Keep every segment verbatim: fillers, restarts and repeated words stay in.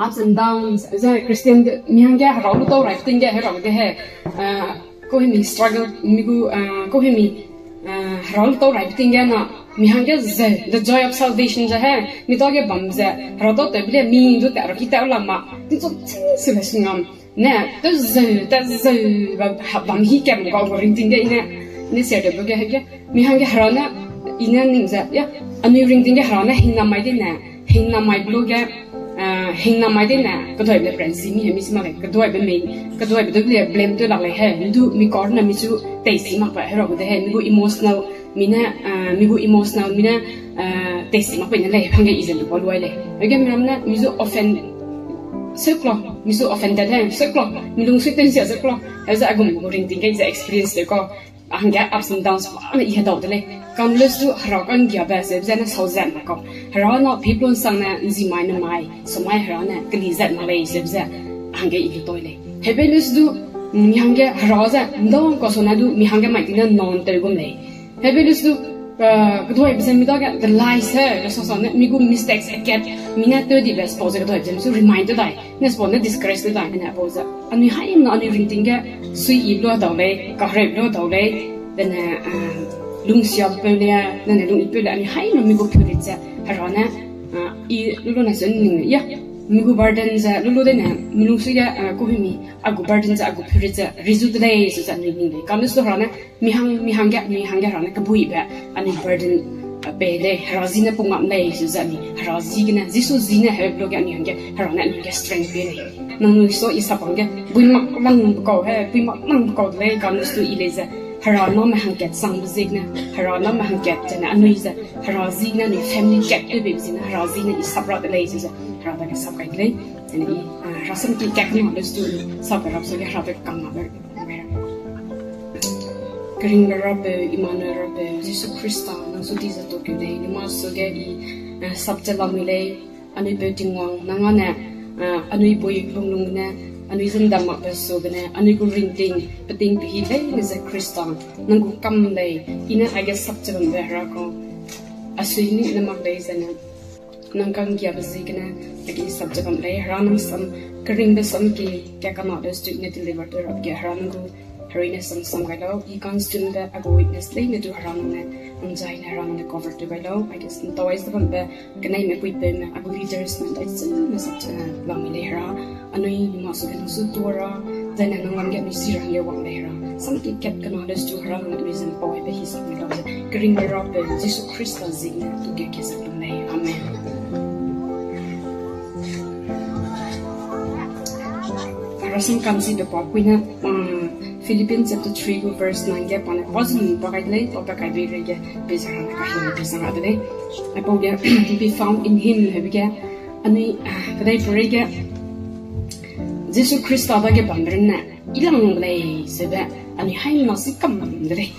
Ups and downs, ze Christian de, mi hangge herau lu tau rai ting ge, herau ge he, uh, kau hemi struggle, mi gu, uh, kau hemi, uh, herau lu tau rai ting ge na, mi hangge ze, the joy of salvation ze he, mi dage bam ze, herau dau te bile, mi du te, herau ki te lam ma, ting chu ting si le singam. Ne, te zeu, te zeu, ba, ha, bam hi kem ga gu ringting ge i ne, ne share de bu ge, hege, mi hangge herau ne, i ne ning ze, ya, anui ringting ge herau ne, hing na mai de ne, hing na mai blo ge, eh, hing na mai de ne, keduaibe le brand zi mi he mi si mak lei, keduaibe mei, keduaibe du le blame tew lak lei he, ndu mi kar ne mi chu tei si mak ba herau gu de he, mi gu emotional, mi ne, eh, mi gu emotional, mi ne, eh, tei si mak pe ne lei, hangge i ze lu ba luai lei. Hege mi ram ne, mi zu offend, seklo, mi zu offended he, seklo, mi lung sui ten sia seklo, heze a gum gu ringting ge i ze experience de kau, hangge ups and downs ba ne i hedau de lei. Kam lus du herau kanggiabe, ze ze ne sau zat mak kau. Herau na piplun sang ne, nzi mai ne mai, samai herau ne, keli zat mak lei, ze ze, hangge i lu toi lei. Hebe lus du, mi hangge herau ze, ndong kau so ne du, mi hangge mai ting ne non tew gum lei. Hebe lus du, eh, keduaibe ze mi dage, the lies he, le sa sa ne, mi gu mistakes akat, mi ne tew dibe, suppose keduaibe ze mi su remind tew dai, ne suppose ne discourage tew dai, ne pau ze. Anui haimna, anui ringting ge, sui i blo dau lei, kahreu blo dau lei, de ne, eh, lungsiapeu le, ne ne lung ipeu le, anui haimna mi gu purit ze, herau ne, eh, i lu lu ne se ning, ya, mi gu burden ze, lu lu de ne, mi lungsui ge, eh, kau hemi, a gu burden ze, a gu purit ze, rizu de lei, ze ze anui ning lei. Kam lus du herau ne, mi hang, mi hangge, mi hangge herau ne kebuibe, anui burden, eh, pe lei, herau zi ne pungam lei, ze ze anui, herau zi gene, Jisu zi ne heu blo ge anui hangge, herau ne anui hangge strength pe lei. Nangnui so i sap hangge, bui mak lang kau he, bui mak lang kau de lei, kam lus du i lei ze, herau name hangkat sangbe ziegene, herau name hangkat zene anui ze, herau zi gene anui family kat tewbe ziegene, herau zi ne i sap ra de lei, ze ze, herau dage sap kai de lei. Zene i, ah, herau sam ki kat kena lus du, sap kai rap so ge herau dage kam na be, Keringbe Rapeu, Emmanuel Rapeu, Jisu Khrista, nang su di ze tokeu lei, nima su ge i, eh, sap ze lamui lei, anui peu Tingwang, nang â ne, eh, anui pui lunglung gene, anui zendam makbe su gene, anui gu ringting, peting pehi leine ze Khrista, nang gu kam lei, i ne aige sap ze bambe herau kau, a sui ni ne mak lei zene, nang kanggiabe ziegene, aige sap ze bam lei, herau nang sam, keringbe sam ki, kat kena lus du i ne deliver tew rap ge, herau nang gu, herui ne sam sam gai lau, i constant de, a gu witness leine du herau nang ne, nang zai ne herau nang ne cover tew gai lau, aige ntau ai ze bambe, keneime puipeume, a gu leaders me, dai zene sap ze, lamui lei herau, anui nima su ge nang su tua ra, zai ne nang lam ge anui si ra hangge wang lei herau, sam ki kat kena lus du herau nang ne anui zempau aibe hi sap mi lau ze, keringbe Rapeu, Jisu Khrista ziegene, tu ge ke ze lum lei. Amen. Herau sam kamchibe pa pui ne, um, Philippians chapter three gu verse nine ge pa ne, pa zun pa kai de lei, pa pa kai bei rei ge, pe ze herau ne kahingbe pe sang ra de lei. Aipau ge, be found in him, hebe ge, anui, ah, kedeiperei ge, Jisu Khrista dage bambe runne, i lang lei, sebe, anui haimna si kam de lei.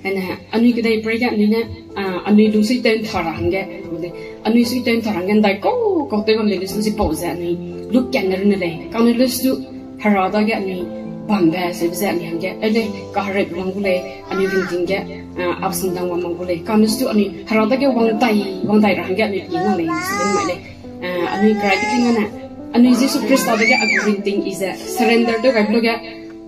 Ane, anui kedeiperei ge, anui ne, ah, anui lungsui tew ntha ra hangge, anui sui tew ntha ra hangge, ndai kau, kau tew bam lei, lungsui pau ze, anui, lu ken ne runne lei, kane lus du, herau dage anui bambe, sebe ze anui hangge, e lei, kahereube wang gu lei, anui ringting ge, ah, ups and down wang gu lei, kane lus du anui, herau dage wang dai, wang dai ra hangge, anui pi nang lei, sebe mai lei, ah, anui kerai keting ane, anui Jisu Khrista dage a gu ringting i ze, surrender tew gai blo ge,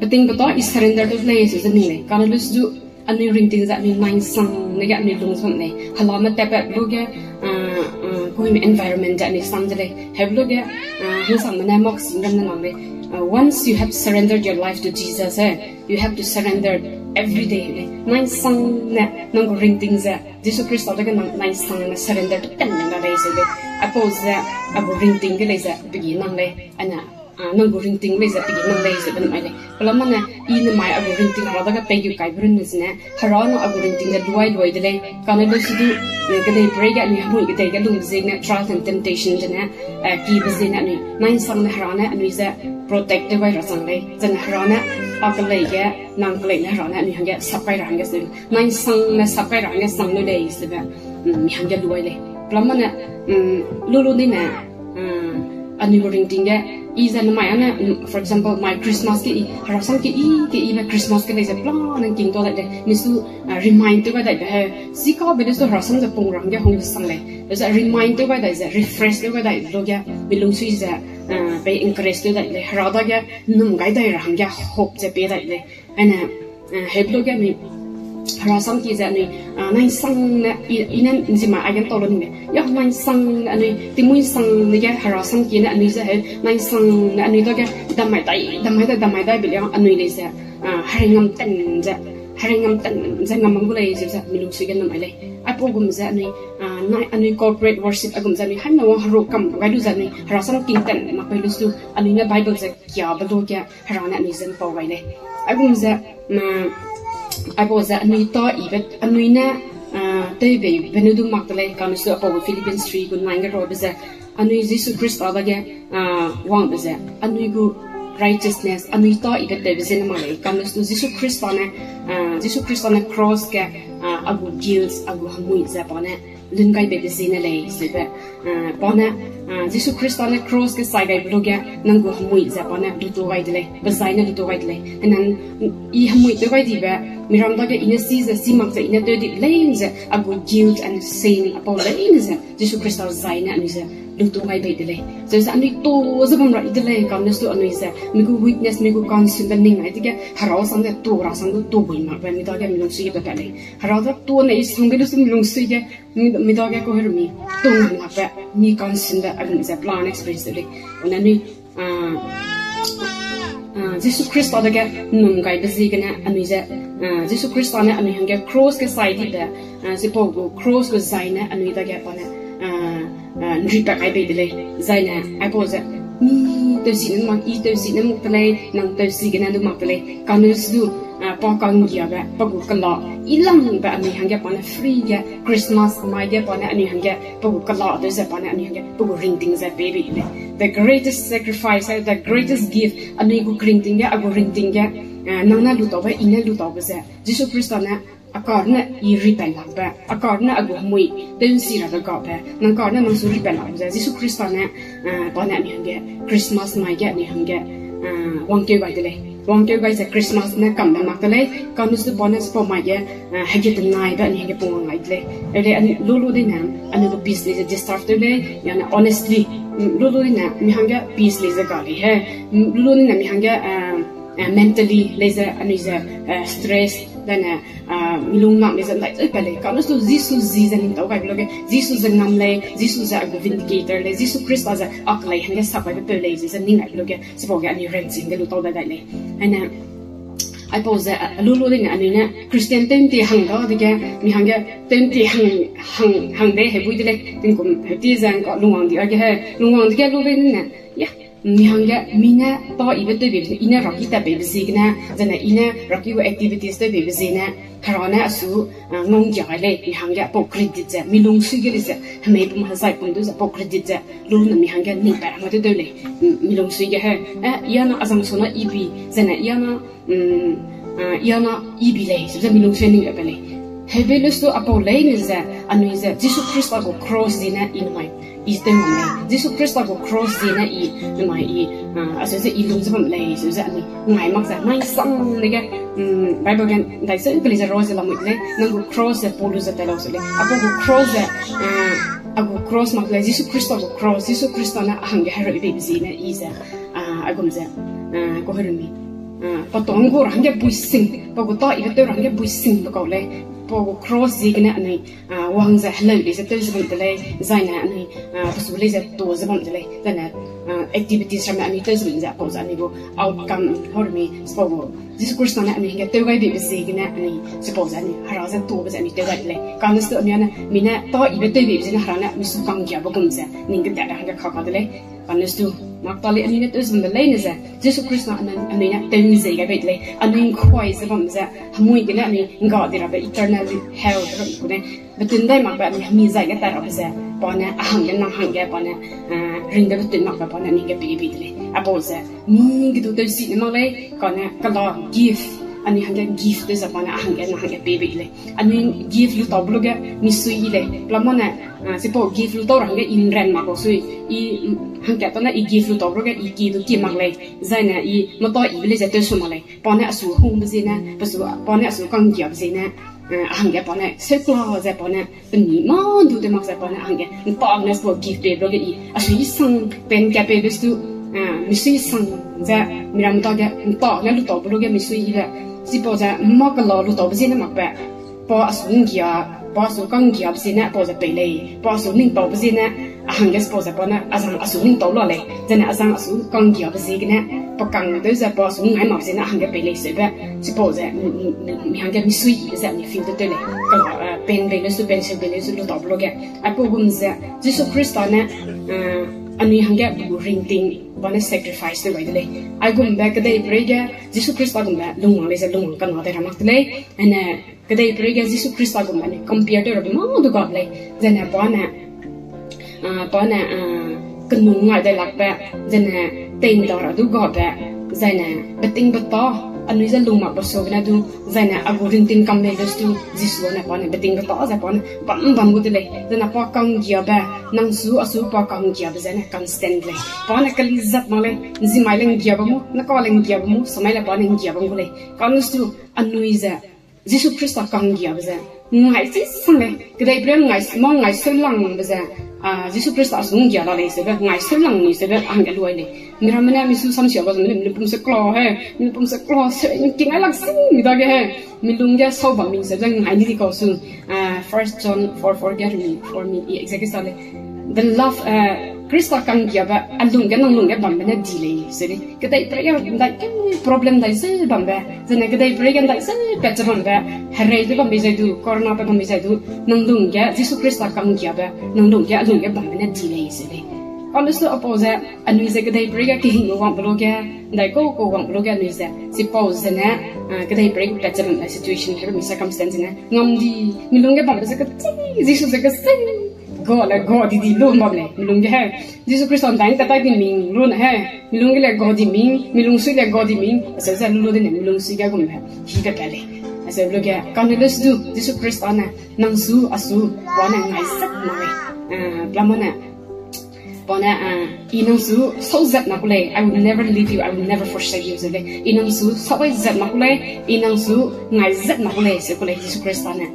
peting peto i surrender tew lei, sebe ze ning lei, kane lus du, anui ringting ze anui nainsang ne ge anui lung zun lei. Helame tatpat blo ge, ah, ah, kuime environment ze anui sang de lei. He blo ge, ah, hangsangme ne mak sing ram ne nang lei. Ah, once you have surrendered your life to Jesus, eh, you have to surrender every day lei. Nainsang ne nang gu ringting ze, Jisu Khrista dage nang nainsang ne surrender tew ken ne la lei ze lei. Aipau ze, a gu ringting ge lei ze, pegi nang lei. Ane, ah, nang gu ringting lei ze, pegi nang lei ze, bam mai lei. Pelamane, i ne mai a gu ringting herau dage pei gu kaibe runne zene, herau nang a gu ringting de luai luai de lei. Kane lus du, eh, kedeiperei ge anui hemui kedei ge lungbe ziegene, trials and temptation zene, eh, kibe ziegene anui, nainsang ne herau ne anui ze protect tew gai ra chang lei. Zene herau ne, a kelei ge, nang kelei ne herau ne anui hangge sap kai ra hangge ze, nainsang ne sap kai ra hangge sang lu lei sebe, mm, mi hangge luai lei. Pelamane, mm, lu lu di ne, mm, anui gu ringting ge, I ze namai ane, mm, for example, mai Christmas ke i, herasam ke i, ke ibe Christmas ke lei ze plan nang king to dai lei, misu, ah, remind tew gai dai be he, sikabe le su herasam ze pung ra hangge hung sang lei. Ze remind tew gai dai ze, refresh tew gai dai lu ge, mi lungsui ze, ah, pe encourage tew dai lei, hera dage, num gai dai ra hangge hope ze pe dai lei. Ane, eh, heblo ge anui, herasam ki ze anui, ah, nai sang ne, i, i ne nzima agen tau lo ning le. Ya nai sang ne anui, timui sang ne ge herasam ki ne anui ze he, nai sang ne anui dage, damai dai, damai dai, damai dai be le anui lei ze, ah, herei ngam ten ze, herei ngam ten ze ngam mang gu lei ze ze, mi lungsui ge namai lei. Aipau gum ze anui, ah, nai, anui corporate worship agum ze anui, haimna wang heru kam gai lu ze anui, herasam king ten mak pai lu su, anui ne Bible ze kia be lu ge, hera ne anui ze mpau gai lei. Aigum ze, mm, aipau ze anui ta ibe, anui ne, ah, tewbei benu du mak de lei, kane su aipau gu Philippians three gu nine ge rabe ze, anui Jisu Khrista dage, ah, wangbe ze, anui gu righteousness, anui ta ibe tewbe ze ne mak lei, kane su Jisu Khrista ne, ah, Jisu Khrista ne cross ge, ah, a gu guilt, a gu hemui ze pa ne, lun gai beibe ziene lei, sebe, ah, pa ne, ah, Jisu Khrista ne cross ge sai gaibe lu ge, nang gu hemui ze pa ne lutu gai de lei, pe zai ne lutu gai de lei. Henan, i hemui tew gai dibe, miram dage i ne si ze, si mak ze i ne tew di lei ze, a gu guilt and sin aipau leine ze, Jisu Khrista zai ne anui ze lutu gai bei de lei. Ze ze anui tu ze bam ra i de lei, kane su anui ze, mi gu weakness, mi gu kansunbe ning ai dege, herau sang de tu ra sang du tu bui makbe, mi dage mi lungsui ge pe pat lei. Hera da tu ne i sangbe lu su mi lungsui ge, mi, mi dage ku heru mi, tu ngam lakbe, mi kansunbe, anui ze plan experience de lei. Ane anui, ah, ah, Jisu Khrista dage num gaibe ziegene anui ze, ah, Jisu Khrista ne anui hangge cross ge sai dibe, ah, chipau gu cross gu zai ne anui dage pa ne, ah, ah, nripat kai bei de lei. Zai ne, aipau ze, mi tewsi ne mak, i tewsi ne mak de lei, nang tewsi gene du mak de lei. Kane su, ah, pa kanggiabe, pa gu kela, i langbe anui hangge pa ne free ge, Christmas mai ge pa ne anui hangge, pa gu kela tew ze pa ne anui hangge, pa gu ringting ze pei bei de lei. The greatest sacrifice, eh, the greatest gift, anui gu kringting ge, a gu ringting ge, ah, nang ne lutaube, i ne lutaube ze, Jisu Khrista ne, a kar ne i ripat lakbe, a kar ne a gu hemui, tew nsi rabe gabe, nang kar ne nang su ripat lakbe ze, Jisu Khrista ne, ah, pa ne anui hangge, Christmas mai ge anui hangge, ah, wangkeu gai de lei. Wangkeu gai ze Christmas ne kambe mak de lei, kane su pa ne chipau mai ge, ah, hege tenaibe anui hangge pungwang gai de lei. Eu lei, lu lu dine, anui gu peace lei ze disturb tew lei, yane honestly, mm, lu lu dine, mi hangge peace lei ze ga lei he, mm, lu lu dine mi hangge, ah, eh, mentally lei ze anui ze, eh, stress, dane, ah, mi lung mak lei ze ndai zeu pat lei. Kane su Jisu zi ze ningtau gaibe lu ge, Jisu ze ngam lei, Jisu ze a gu vindicator lei, Jisu Khrista ze a kelei hangge sak gaibe peu lei ze, ze ning gaibe lu ge, chipau ge anui ranchi hangge lutau dai dai lei. Ane, aipau ze, ah, lu lu dine anui ne Christian tew nti hang dadege, mi hangge tew nti hang, hang, hang de hebui de lei, tingkum heuti ze ngka lungwang di age he, lungwang dege lu dine, ya, mi hangge, mi ne ta ibe tewbeibe, i ne raki tatbeibe ziegene, zene i ne raki gu activities tewbeibe ziegene, hera ne a su, ah, nganggia gai lei, mi hangge pau credit ze, mi lungsui ge lei ze, hemei pum hezai pum du ze pau credit ze, lu ne mi hangge ningpat hangge tew tew lei, mm, mi lungsui ge he, eh, i a na azang su na i bi, zene i a na, mm, ah, i a na i bi lei, ze mi lungsui ningpat pe lei. Hebe lu su aipau leine ze, anui ze, Jisu Khrista gu cross ziene i namai, i tew ngam lei. Jisu Khrista gu cross ziene i namai i, ah, a su ze i lung ze bam lei, su ze anui ngai mak ze, nai sang dege, mm, Bible ge ndai zeu pe lei ze ro ze lamui de lei, nang gu cross ze pau lu ze tai lau se lei. Aipau gu cross ze, ah, a gu cross mak lei, Jisu Khrista gu cross, Jisu Khrista ne a hangge hereu beibe ziene i ze, ah, aigum ze, ah, ku heru mi, ah, pa tong gu ra hangge bui sing, pa gu ta ibe tew ra hangge bui singbe kau lei, pa gu cross ziegene anui, ah, wang ze heleu lei ze tew ze bam de lei, zaine anui, ah, pesu lei ze tu ze bam de lei, zaine, ah, activities ramme anui tew ze bam ze, aipau ze anui gu outcome, heru mi, chipau gu, Jisu Khrista ne anui hangge tew gai beibe ziegene anui, chipau ze anui, hera ze tube ze anui tew gai de lei. Kane su anui ane, mi ne ta ibe tew beibe ziegene hera ne mi su kanggiabe gum ze, ning kedat ra hangge kaka de lei. Kane su, mak ta lei anui ne tew ze bambe leine ze, Jisu Khrista ne anui ne tew mi zei gai bei de lei. Anui ngkuai ze bam ze, hemui gene anui ngga di rabe eternal hell ze bam ku lei. Betun dai makbe anui hemi zai ge tat rabe ze, pa ne a hangge nang hangge pa ne, ah, ringbe betun makbe pa ne anui hangge pei bei de lei. Aipau ze, mi ge du tewsi ne mak lei, kane kela gift, anui hangge gift tew ze pa ne a hangge nang hangge pei bei de lei. Anui gift lutaube lu ge misui i lei, pelamane, ah, chipau gift lutau ra hangge i nran mak kau sui, i, mm, Hangkat tane i gift lu tau ruge i ki du ki mak lei. Zaine i mata ibe lei ze tewsu mak lei. Pa ne asu hungbe ziene, pesu, pa ne asu kanggiabe ziene, eh, a hangge pa ne seukla ze pa ne peni mâ du tew mak ze pa ne a hangge ntane sipau gift pei luge i asui sang pen ka pei be stu, eh, misui sang ze miramme dage ntane lu taube luge misui ibe, chipau ze mâ kela lu taube ziene makbe, pa asu nggia, pa asu kanggiabe ziene pau ze pei lei, pa asu ning taube ziene, a hangge sipau ze pa ne, a zang asu ning tau la lei, zene a zang asu kanggiabe ziegene, pa kang tew ze pa asu ngai mak ziene a hangge pei lei seube, chipau ze, mi, mi, mi, mi hangge misui ze mi feel tew tew lei, kela, eh, pen bei le su, pencil bei le su lu taube luge. Aipau gum ze, Jisu Khrista ne, eh, anui hangge bu ringting, pa ne sacrifice tew gai de lei. Aigumbe kedeipereige, Jisu Khrista gumbe lungwang lei ze lungwang kena dai ra mak de lei. Ane, kedeipereige Jisu Khrista gumbe anui compare tew rabe mâ du ga lei. Zene pa ne, ah, pa ne, ah, kenung ngai dai lakbe, zene teinda ra du gabe, zaine betingbeta, anui ze lung makbe suagene du, zaine a gu ringting kam lei de stu, Jisu ne pa ne betingbeta ze pa ne bam bam gu de lei. Zene pa kanggiabe, nang su asu pa kanggiabe zene constant lei. Pa ne keli zat mak lei, nzimai le nggia bam mu, neka le nggia bam mu, samai le pa ne nggia bam gu lei. Kane stu anui ze Jisu Khrista kanggiabe ze ngai chi sang lei. Kedeiperei ngai, mâ ngai seulangbe ze, ah, Jisu Khrista asu nggia la lei seube, ngai seulang ni seube, a hangge luai lei. Miramme ne misu samsia ga ze, mi lungpum se kela he, mi lungpum se kela se, ngking ai lak sing mi dage he. Mi lung ge sau bam mi seube, ngai ni di kau su, ah, First John four four ge mi, for mi, i exact sa lei. The love, eh, Khrista kanggiabe, a lung ge nang lung ge bambe ne di lei se lei. Kedeiperei ge ndai ke problem dai ze bambe, zene kedeiperei ge ndai ze pat ze bambe, herei ze bambe zai du, corona pe bambe zai du, nang lung ge Jisu Khrista kanggiabe, nang lung ge a lung ge bambe ne di lei se lei. Kane stu apau ze, anui ze kedeiperei ge kehingbe wangbe luge, ndai kau kau wangbe luge anui ze, chipau zene, ah, kedeiperei ge pat ze bambe situation, heremi circumstance ne, ngam di, mi lung ge bambe ze kechei, Jisu ze kechei, ga le ga di di lu bam lei, mi lung ge he. Jisu Khrista ndai katai di ming lu ne he. Mi lung ge le ga di ming, mi lungsui le ga di ming, aseu ze lu lu de ne mi lungsui ge gum he. Hibe pat lei. Aseu luge, kane le su du, Jisu Khrista ne, nang su, asu, pa ne ngai zat mak lei. Ah, plamane, pa ne, ah, i nang su, sau zat mak ku lei, I will never leave you, I will never forsake you, se lei. I nang su, sau zat mak ku lei, i nang su, ngai zat mak ku lei, se ku lei, Jisu Khrista ne.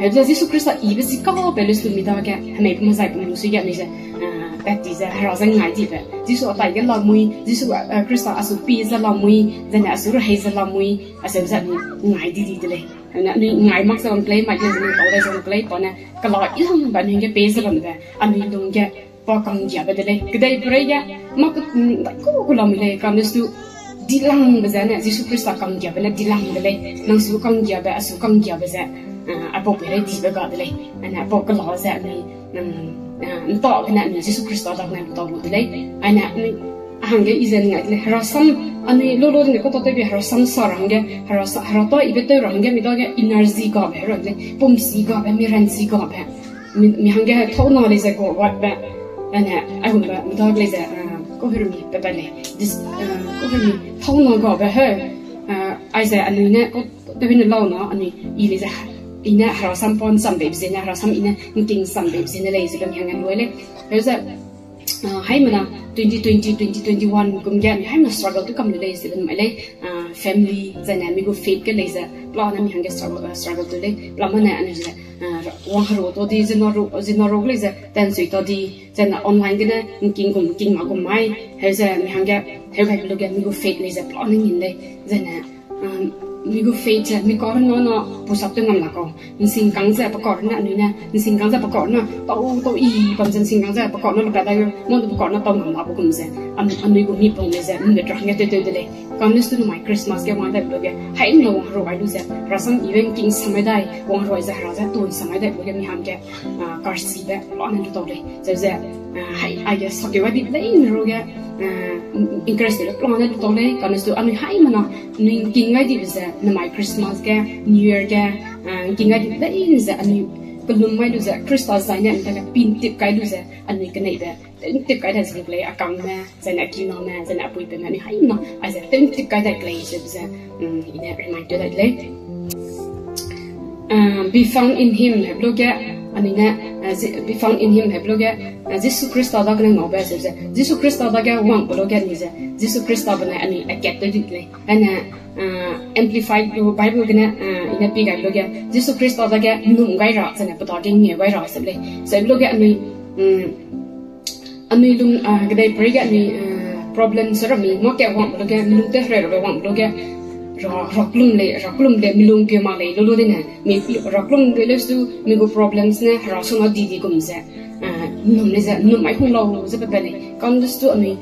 Hebe ze Jisu Khrista ibe si kabe le su mi dage, hemei pe mazai pe lungsui ge anui ze, ah, pat ti ze, hera ze ngai dibe. Jisu atai ge lamui, Jisu, ah, Khrista asu pi ze lamui, zene asu rehei ze lamui, aseu ze anui ngai di di de lei. Anui ngai mak ze bam kelei, mai ge ze anui tau dai ze bam kelei, pa ne, kela i langbe anui ge pei ze bambe, anui lung ge, pa kanggiabe de lei. Kedeiperei ge, mâ ke, mm, ndai ku ku lamui lei, kane stu, dilangbe ze ne, Jisu Khrista kanggiabe ne dilang de lei. Nang su kanggiabe, asu kanggiabe ze, ah, apau peirei dibe ga de lei. Ane apau kela ze anui, mm, ah, nta gene anui Jisu Khrista dagene lu tau lu de lei. Ane anui, a hangge i ze ngai de lei. Herasam, anui lu lu de ne kau tau tewbe herasam sa ra hangge, herasa, herata ibe tew ra hangge mi dage energy gabe hera de lei. Pumsi gabe, miransi gabe. Mi, mi hangge thauna lei ze ga watbe. Ane, aigumbe, mi dage lei ze, ah, kau heremi, pepat lei. Dis, ah, kau heremi, thauna gabe he. Ah, aize anui ne, kau, tewhine lau na, anui, i lei ze, i ne herasam pa ncham beibe ziene, herasam i ne, ngking ncham beibe ziene lei, ze mi hangge luai lei. Heu ze, ah, haimena, twenty twenty, twenty twenty-one kum ge, anui haimena struggle tew kam lu lei, ze mai lei, ah, family, zene, mi gu faith ge lei ze, pla ne mi hangge struggle, ah, struggle tew lei, pla mane, anui ze, ah, wang heru tau di, zena ru, zena ru ge lei ze, tansui tau di, zene online gene, ngking gum, ngking ma gum mai, heu ze, mi hangge, heu gai lu ge, mi gu faith lei ze, pla ne ngin lei, zene, ah, mi gu faith ze, mi kau rena na, pusap tew ngam la kau. Nsingkang ze, pe kau rena anui ne, nsingkang ze, pe kau rena, tau, tau i, bam ze, nsingkang ze, pe kau rena, lupat dai, mo du pe kau rena, tau ngam la pe gum ze. Am, anui gu mi pung lei ze, mi de drang ge tew tew de lei. Kane stu namai Christmas ge wang dai lu ge, haimena wang heru gai lu ze, herasam ibe ngking samai dai, wang heru ze, hera ze, tun samai dai lu ge, mi hangge, ah, karsibe, pla ne lu tau lei. Ze ze, ah, hai, aige sakeu gai di lei ne ru ge, ah, encourage tew le pla ne lu tau lei, kane stu anui haimena, anui ngking gai dibe ze, namai Christmas ge, New Year ge, ah, ngking gai di lei ne ze, anui kelum mai lu ze, Khrista zai ne, anui dage pintip kai lu ze, anui keneibe, tewntip kai dai zang kelei, a kangme, zene a kiname, zene a puipeume, anui haimena, aize tewntip kai dai kelei, ze ze, mm, i ne remind tew dai de lei. Ah, be found in him, hebe lu ge, anui ne, Be found in him hebe luge, Jisu Khrista dagene ngaube ze ze, Jisu Khrista dage wangbe luge anui ze Jisu Khrista benai anui akat tew di lei. Ane, Amplified Bible gene i ne pi gai luge Jisu Khrista dage nnum gai ra zene pe dage ngeu gai ra se lei. Ze luge anui anui lung, kedei perei ge anui problem se ra mi ngau ke wangbe luge, mi lung tew hereu rabe wangbe luge, ra, rakelum lei, rakelum lei, mi lung keu mak lei lu lu dene, mi rakelum lei leu su, mi gu problems ne hera suna di di gum ze nnum lei ze, nnum mai hung lau ze pe pe lei. Kane du anui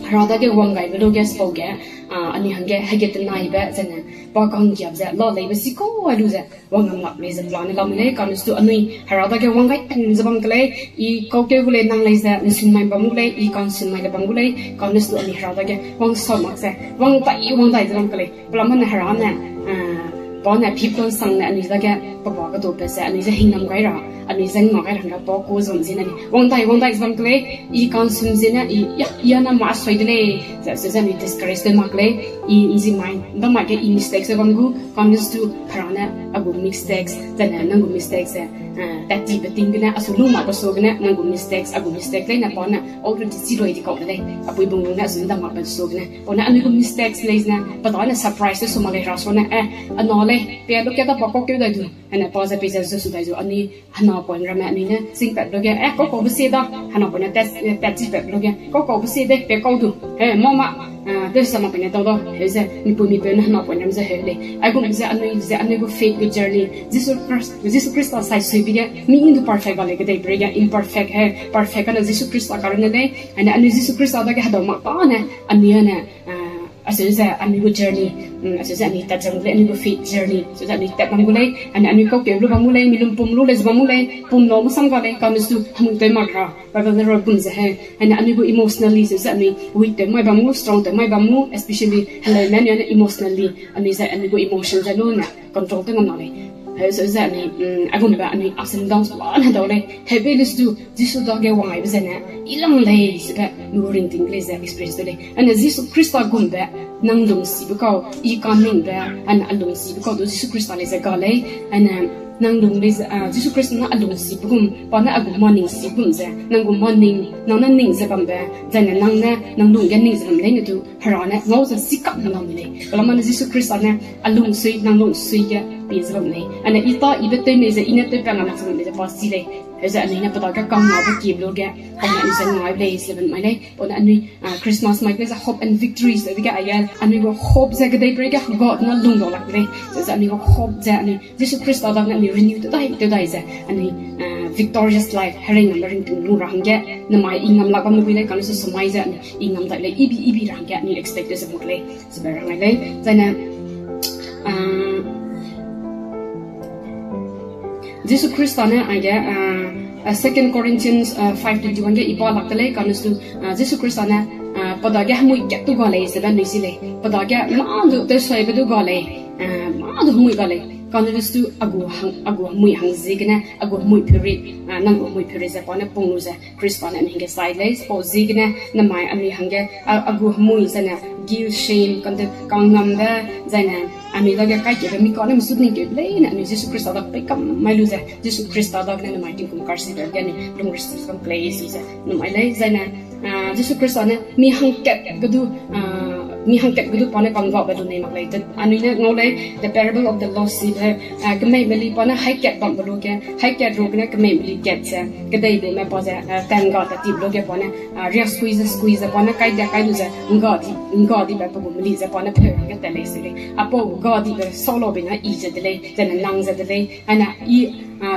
hera dage wang gaibe luge sipau ge, anui hangge hege tenaibe zene, pa kanggiap ze la leibe si kau ai lu ze wang ngam lak lei ze plan ne lamui lei. Kane du anui hera dage wang gai ten ze bam ke lei, i kaukeu gu lei nang lei ze, nsun mai bam gu lei, i kansun mai le bam gu lei, kane du anui hera dage wang sau mak ze, wang dai, wang dai ze bam ke lei. Pelamane hera ne, pa ne people sang ne anui dage, pe ba kedupe ze, anui ze hingnam gai ra, anui ze ngau gai ra hangge pa ku zam zene anui wang dai, wang dai ze bam ke lei, i kansun zene, i, ya, ya na ma sui de lei, ze, ze, ze anui discourage tew mak lei, i nzi mai, da mai ge i mistake ze bam gu, kane du hera ne, a gu mistakes, zene nang gu mistake ze, tat tibe ting gene, a su lu mak pe su gene, nang gu mistakes, a gu mistake leine pa ne, already chi loi di kau de lei, a pui bung lung ne, a su da mak pe su gene, pa ne anui gu mistakes lei zene, pe dane surprise tew su mak lei hera sua ne, e, ana lei, pe lu ke da pa kaukeu dai du, ane pa ze pe ze zu su dai zu, anui hena point ramme anui ne singpat luge, e, kau kaube sie da, hena point ne tat, tat chipat luge, kau kaube sie de, pe kau du, he, mama, tew sa mak pe ne dau da, heu ze, mipui mipeu ne hena point ram ze heu lei. Aigum ze anui, ze anui gu faith gu journey, Jisu Khrist-, Jisu Khrista sai suibe ge, mi du perfect ga lei, kedei perei ge imperfect he, perfect kane Jisu Khrista karunne lei, ane anui Jisu Khrista dage hedau mak tane, anui ane, aseu ze anui gu journey, aseu ze anui tat zam gu lei, anui gu faith journey, aseu ze anui tat bam gu lei, ane anui kaukeu lu bam gu lei, mi lung pum lu lei ze bam gu lei, pum lau masam ga lei, kane du hemui tew mak ra, Bible ne roi gum ze he, ane anui gu emotionally, aseu ze anui weak tew mai bam gu, strong tew mai bam gu, especially heleume anui ane emotionally, anui ze anui gu emotion ze lu ne control tew ngam la lei. Heu aseu ze anui, aigumbe anui ups and downs wane dau lei. Heube lei du, Jisu dage wang gaibe zene, i lang lei, sebe, mi gu ringting lei ze experience tew lei. Ane Jisu Khrista gumbe, nang lungsibe kau, i kaningbe, ane a lungsibe kau du Jisu Khrista lei ze ga lei, ane nang lung lei ze, Jisu Khrista ne a lungsibe gum, pa ne a gu maningsi gum ze, nang gu maning, nang ne ning ze bambe, zene nang ne, nang lung ge ning ze bam leine du, hera ne ngau ze sikap lam lei. Pelamane Jisu Khrista ne, a lungsui, nang lungsui ge pie ze bam lei. Ane i ta, ibe tew mei ze, i ne tew pa ngam ze bam lei ze pa si lei. Heu ze anui ne pe dage kangnabe kiebe luge, pa ne anui ze ngai lei ze bam mai lei. Pa ne anui, Christmas mai ke lei ze hope and victory ze dege aige, anui gu hope ze kedei perei ge God ne lung dau lak lei. Ze anui gu hope ze anui Jisu Khrista dagene anui renew tew dai, tew dai ze, anui victorious life, herei ngambe ringting lung ra hangge, nemai i ngam lak bam ne bui lei, kane du semai ze anui i ngam dai lei, ibi, ibi ra hangge anui expect tew ze mak lei, sebe rang ai lei. Zaine, Jisu Khrista ne aige, Second Corinthians five twenty-one ge i ba lak de lei, kane du, Jisu Khrista ne, pe dage hemui kat du ga lei, sebe anui si lei, pe dage mâ du tewsaibe du ga lei, mâ du hemui ga lei, kane du a gu hang, a gu hemui hang ziegene, a gu hemui peirei, nang gu hemui peirei ze pa ne pung lu ze, Khrista ne anui hangge sai lei, sipau ziegene, nemai anui hangge, a gu hemui zene, guilt, shame, kante kangngambe, zaine, anui dage kaikebe mi kane mesu ning keu leine, anui Jisu Khrista dage pei kam mai lu ze, Jisu Khrista dagene nemai tingkum karchibe ge anui lung receive kam lei, sebe ze, nemai lei, zaine, Jisu Khrista ne mi hangkatbe du, mi hangkatbe du pa ne kanggabe du nei mak lei. Anui ne ngau lei, the parable of the lost sheep he, kemei meli pa ne haî kat bambe luge, haî kat rugene kemei meli kat ze, kedeibume pa ze, tangga tat tibe luge pa ne, riak squeeze, squeeze ze pa ne kai dia kai lu ze, ngga di, ngga dibe pe gu meli ze pa ne pheu hangge tat lei se lei. Apau ngga dibe sau laube na i ze de lei, zene nang ze de lei, aine i,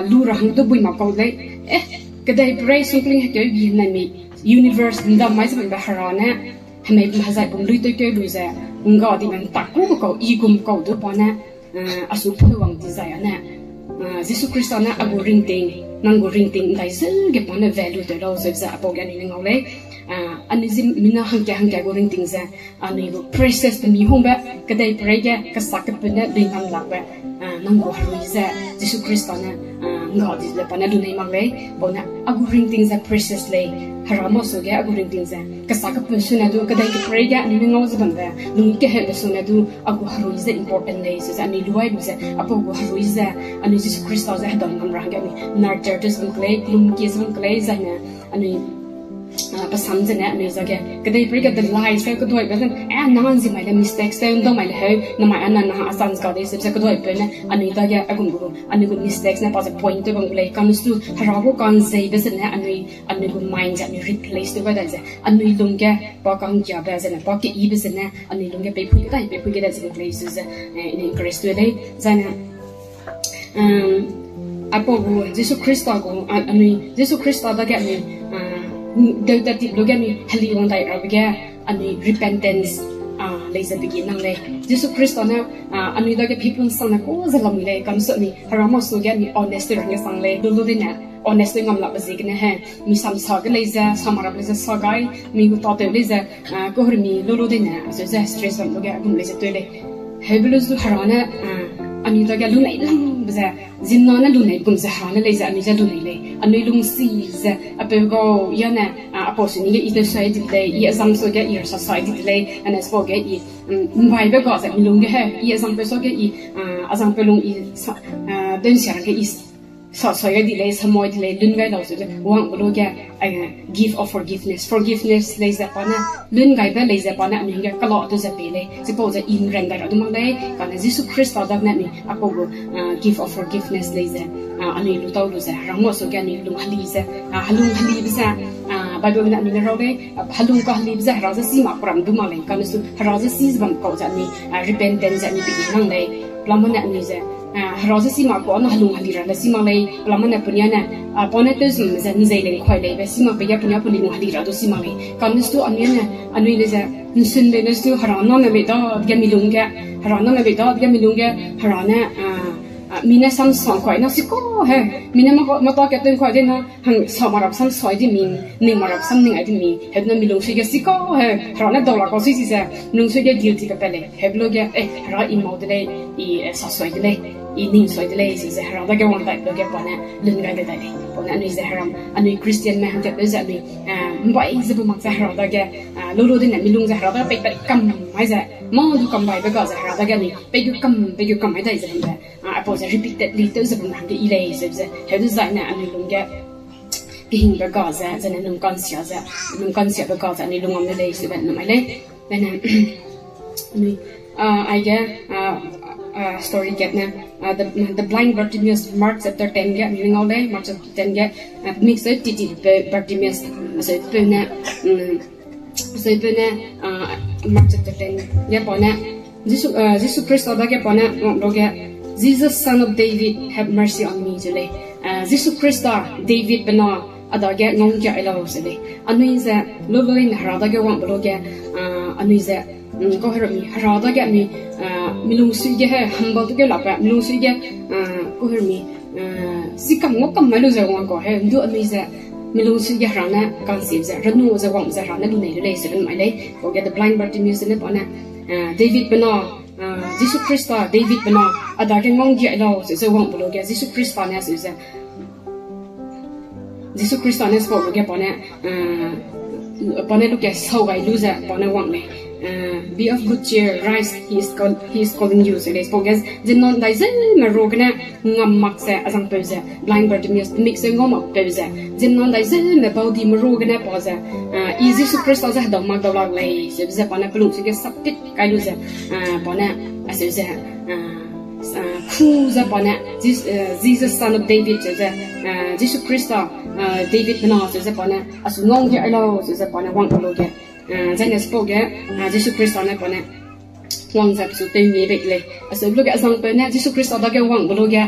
lu ra hang du bui mak kau lei. E, kedei perei sungkling hekeu gi nai mi, universe ndam mai ze bambe hera ne, hemei hezai pum lui tew keu lu ze, ngga dibe ntak kube kau, i gum kau du pa ne, a su pheu wang dizai ane, Jisu Khrista ne a gu ringting, nang gu ringting ndai zeu ge pa ne value tew lau ze ze apau ge anui ne ngau lei. Anui zi mina hangkat hangkat gu ringting ze, anui gu precious pe mi hungbe, kedei perei ge kesa kepeu ne lui ngam lakbe, nang gu herui ze, Jisu Khrista ne, Ga di ze pa ne lunei mak lei, pau ne a gu ringting ze precious lei, Hera masuage a gu ringting ze. Kesa kepeu sune du, kedei kepeirei ge anui ne ngau ze bambe, lung kehebe sune du, a gu herui ze important lei, ze ze anui luai lu ze, apau gu herui ze, anui Jisu Khrista ze hedau ngam ra hangge anui nurture ze bam kelei, lum kie ze bam kelei, zaine anui a, pesam zene anui zage, kedei peirei ge de lies te keduaibe ze, eh, nang zi mai le mistakes te ndau mai le heu, namai ana nang a chance ga dei ze ze keduaibe ne, anui dage a gum gu, anui gu mistakes ne pa ze point tew bam kelei, kamus tu Hera gu ka'nzeibe zene anui, anui gu mind ze anui replace tew gai dai ze, anui lungge pa ka'nggiabe zene, pa keyibe zene, anui lungge peipui kedai, peipui kedai ze bam kelei, ze ze, eh, i ne encourage tew lei, zaine, apau gu Jisu Khrista gu, a, anui, Jisu Khrista dage anui, a, deu tat tip lu ge anui heli wang dai rabe ge, anui repentance, a, lei ze degi nang lei. Jisu Khrista ne, a, anui dage pipun sang ne ku ze lam lei, kamus anui, Hera masuage anui honest rangge sang lei, lu lu dine, honest ngam lakbe ziegene he, mi samsa ge lei ze, samarap lei ze, sa gai, mi gu tatew lei ze, a, kuhurmi lu lu dine, acheu ze stress bam lu ge, agum lei ze tew lei. Heube lu zu Hera ne, a, anui dage lunei lambe ze, ziemmena ne lunei gum ze Hera ne lei ze, anui ze lunei lei. Anui lungsi ze, apeu gau, ya ne, a, apau suni ge i tewsai di de lei, i azang suage i rasasai di de lei, ane sipau ge i, mbaibe ga ze mi lungge he, i azangpeu suage i, a, azangpeu lung i, a, deunsia rangge i, sasai gai di lei, samai di lei, lun gai lau ze, wangbe lu ge, a, gift of forgiveness. Forgiveness lei ze pa ne, lun gaibe lei ze pa ne, anui ge kala tew ze pei lei. Chipau ze i nrang dai ra du mak lei, kane Jisu Khrista dagene anui apau gu, a, gift of forgiveness lei ze, a, anui lu tau lu ze, Hera masuage anui lung heli ze, a, helung helibe ze, a, Bible ne anui ne rau lei, a, helung kahelibe ze Hera ze si mak kuram du mak lei, kane su Hera ze si ze bam kau ze anui, a, repentance ze anui pei nang lei, pelamane anui ze, a, Hera ze si mak kau ne helung heli ra le si mak lei, pelamane punia ne, a, pa ne tew zun ze nzei lei nkuai leibe si mak pe ge punia puni lung heli ra du si mak lei, kane su anui ne, anui lei ze, nsunbe ne su Hera name mei dage mi lung ge, Hera name mei dage mi lung ge, Hera ne, a, a, mi ne samsa nkuai na si kau he, mi ne mata, mata ke tew nkuai de na, hang sa marap samsai di mi, ning marap sam ning ai di mi, heube ne mi lungsui ge si kau he, Hera ne dau la kau si si ze, lungsui ge guilty pe pe lei, heube lu ge, e, Hera i mau de lei, i, e, sasai de lei, i ningsai de lei, si ze Hera dage wang dai lu ge pa ne, lun gai de dai lei, pa ne anui ze Hera, anui Christianme hangkat lu ze anui, a, mbai ze bu mak ze Hera dage, a, lu lu dine mi lung ze Hera dage peipat kam mai ze, mâ du kam baibe ga ze Hera dage anui, pei gu kam, pei gu kam mai dai ze hangge, a, apau ze repeatedly tew ze bam hangge i lei ze ze, heu dezaine anui lungge, kehingbe ga ze, zene num kansia ze, num kansiabe ga ze anui lung ngam de lei, ze be num ai lei. Zene, anui, a, aige, a, a, story kat ne, a, the, the blind Bartimaeus, Mark chapter ten ge, anui ngau lei, Mark chapter ten ge, a, mik se titi pe Bartimaeus, se pe ne, mm, se pe ne, a, Mark chapter ten ge pa ne, Jisu, a, Jisu Khrista dage pa ne, ngau lu ge, Jesus, Son of David, have mercy on me, ze lei. A, Jisu Khrista, David pe na, a dage ngau nggia ai lau ze lei. Anui ze, lu lu dine Hera dage wangbe lu ge, a, anui ze, mm, kuhurmi, Hera dage anui, a, mi lungsui ge he, humble tu ge lape, mi lungsui ge, a, kuhurmi, a, si kam ngau kam mai lu ze wang kau he, ndu anui ze, mi lungsui ge Hera ne kansibe ze, ranu ze wang ze Hera ne lunei lu lei, ze lu mai lei. Pau ge the blind Bartimaeus ne pa ne, a, David pe na, a, Jisu Khrista, David pe na, a dage ngau nggia ai lau, ze, ze wangbe lu ge, Jisu Khrista ne, ze, ze, Jisu Khrista ne sipau lu ge pa ne, a, pa ne lu ge sau gai lu ze pa ne wang lei. A, Be of good cheer, rise, he is call-, he is calling you, ze lei. Sipau ge ziemmena ’ndai zeume ruagene ngam mak ze, azangpeu ze, blind Bartimaeus, mik se ngau makpeu ze, ziemmena ’ndai zeume baudime ruagene pa ze, a, I Jisu Khrista ze hedau mak dau lak lei, ze, ze pa ne pelung su ge saptit kai lu ze, a, pa ne, a, seu ze, a, a, ku ze pa ne, Jes-, a, Jesus, Son of David, ze, ze, a, Jisu Khrista, a, David pe na, ze, ze pa ne, a su ngau nggia ai lau, ze, ze pa ne wangbe lu ge, a, zaine sipau ge, a, Jisu Khrista ne pa ne, wang ze pe su tew mi bei lei. A su lu ge azangpeu ne, Jisu Khrista dage wangbe lu ge,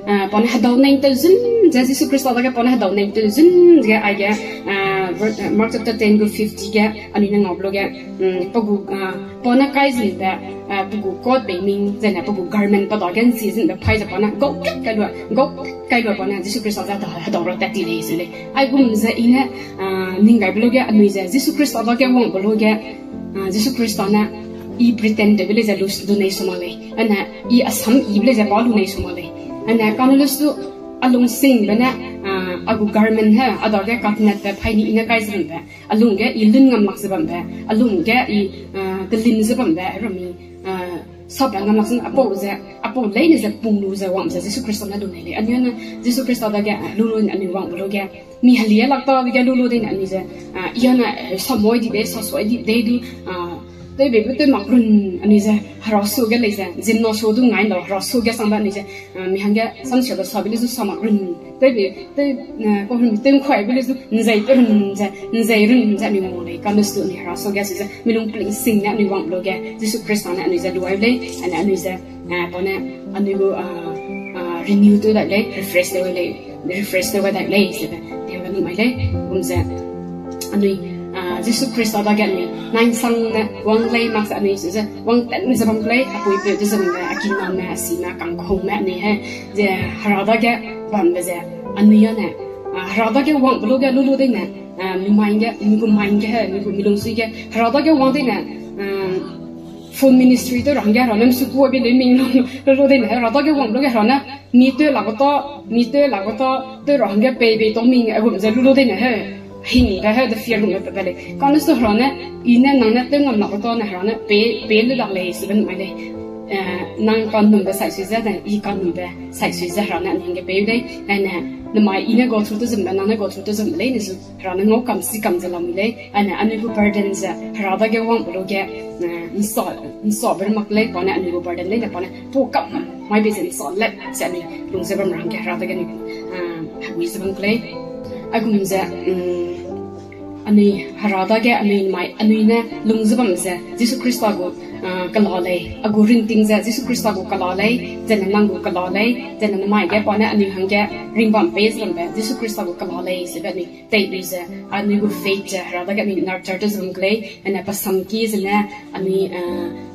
a, pa ne hedau neng tew zun, ze Jisu Khrista dage pa ne hedau neng tew zun, ze aige, a, ver-, a, Mark chapter ten gu fifty ge, anui ne ngaube lu ge, mm, pe gu, a, pa ne kai zunbe, a, pe gu coat bei ming, zene pe gu garment pa dage ’nchi zunbe pai ze pa ne, gau kat kai lu, gau kat kai lu pa ne, Jisu Khrista ze hedau, hedau ra tat ti lei ze lei. Aigum ze I ne, a, ning gaibe lu ge anui ze, Jisu Khrista dage wangbe lu ge, a, Jisu Khrista ne, I pretend tewbe lei ze lu, lunei su mak lei. Ane, I asam yibe lei ze pa lunei su mak lei. Ane, kane lu su, A lungsingbe ne, a gu garment he, a dage katinatbe paîni i ne kai ze bambe, a lung ge i lun ngam lak ze bambe, a lung ge i, a, telim ze bambe, hera mi, a, sabe ngam lak ze apau ze, apau leine ze pung lu ze wang ze Jisu Khrista ne lu nei lei. Anui ne Jisu Khrista dage, a, lu lu anui wangbe lu ge, mi helie lak ta dege lu lu dene anui ze, a, i ne, e, samoi di de, sasuai di de du, a, tewbeibe tew mak run anui ze, hera su ge lei ze, zimna su du ngai lau, hera su ge sangbe anui ze, a, mi hangge samsiabe sabe le zu sa mak run, tewbe, tew, e, kau run, tew nkuaibe le zu nzei pe run ze, nzei run ze anui ngau lei, kane su anui hera su ge su ze, mi lung pelingsing ne anui wangbe lu ge, Jisu Khrista ne anui ze luai lei, ane anui ze, a, pa ne, anui gu, a, a, renew tew dai lei, refresh tew lei, refresh tew gai dai lei, zebe, tewbe nu mai lei, gum ze, anui, a, Jisu Khrista dage anui, nainsang ne, wang lei mak ze anui, su ze, wang ten ze bam lei, apuipeu de ze bambe, a kiname, a sime, kangkaume anui he, ze, hera dage, bambe ze, anui ane, a, hera dage wangbe lu ge, lu lu dene, a, mi mai ge, mi gu mai ge he, mi gu mi lungsui ge, hera dage wang dene, a, phone ministry tew ra hangge hera ne msu kuabe lei ming lu, lu lu dene, hera dage wangbe lu ge hera ne, mi tew lak ta, mi tew lak ta, tew ra hangge pei bei tau ming, a gum ze lu lu dene he, hingbe he, de fear gum be pe lei. Kane su hera ne, i ne nang ne tew ngam lak ta ne hera ne, pe, pe lu lak lei, sebe nu mai lei. E, nang kanumbe saisui ze ne, i kanumbe saisui ze hera ne anui hangge pei lei, ane, nemai i ne go through tew zumbe, nang ne go through tew zumbe leine zu, hera ne ngau kam si kam ze lamui lei, ane, anui gu burden ze, hera dage wangbe lu ge, e, nsa, nsabe ru mak lei, pa ne anui gu burden leine, pa ne, pau kam, mai bei ze nsa let ze anui, lung ze bam ra hangge, hera dage anui, e, hegui ze bam lei. Aigum ze, mm, anui hera dage anui mai, anui ne lung ze bam ze, Jisu Khrista gu, a, kela lei, a gu ringting ze, Jisu Khrista gu kela lei, zene nang gu kela lei, zene nemai ge pa ne anui hangge ringbam pei ze bambe, Jisu Khrista gu kela lei, sebe anui tei lu ze, anui gu faith ze, hera dage anui nurture tew ze bam lei, ane pa samki zene, anui, a,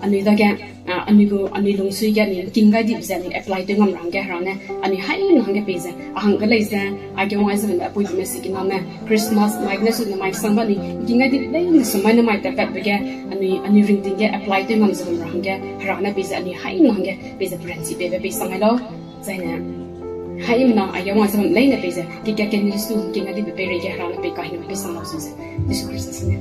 anui dage, a, anui gu, anui lungsui ge anui ngking gai dibe ze anui apply tew ngam ra hangge hera ne, anui haimena hangge pei ze, a hangge lei ze, aige wang ze bambe apuipeume sikiname, Christmas mai gene su nemai sangbe anui ngking gai dibe leine su mai nemai tatpatbe ge, anui, anui ringting ge apply tew ngam ze bam ra hangge, hera ne pei ze anui haimena hangge pei ze peranchi peibe pei sang gai lau, zaine, haimena aige wang ze bam leine pei ze, kekakeni su ngking gai dibe peireige hera ne pei kahiname pei sang lau su ze, Jisu Khrista sine.